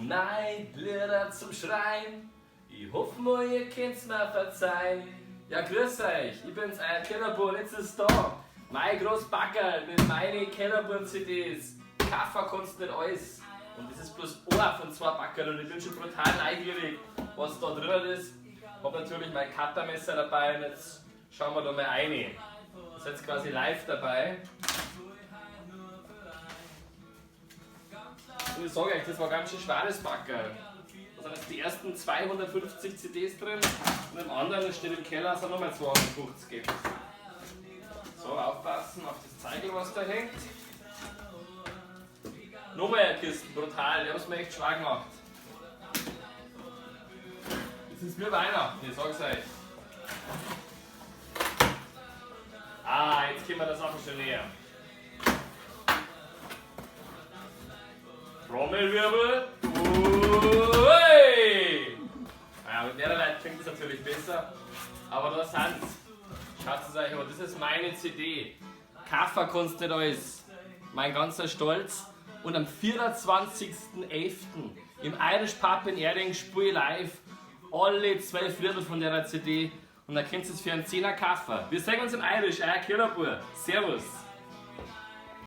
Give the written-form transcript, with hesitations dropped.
Nei Lieder zum Schreien. Ich hoff mal, ihr könnt's mir verzeihen. Ja, grüß euch, ich bin's, euer Kellerbuam, jetzt ist da. Mein groß Backerl mit meine Kellerbuam-CDs. Kaufen kannst nicht alles. Und das ist bloß einer von zwei Backerl und ich bin schon brutal neugierig, was da drin ist. Hab natürlich mein Cuttermesser dabei und jetzt schauen wir da mal rein. Ihr seid quasi live dabei. Und ich sage euch, das war ganz schön schweres Backerl. Da sind jetzt die ersten 250 CDs drin und im anderen, das steht im Keller, sind nochmal 250. So, aufpassen auf das Zeigel, was da hängt. Nochmal eine Kiste, brutal, die haben's mir echt schwer gemacht. Das ist mir Weihnachten, ich sag's euch. Ah, jetzt kommen wir der Sache schon näher. Trommelwirbel. Ui! Naja, mit mehreren Leuten klingt es natürlich besser. Aber da sind's. Schaut es euch an, das ist meine CD. Kaufen kannst nicht alles. Mein ganzer Stolz. Und am 24.11. Im Irish Pub in Erding spiele ich live alle 12 Lieder von der CD. Und dann könnt ihr es für einen Zehner kaufen. Wir sehen uns im Irish, euer Kellerbuam. Servus.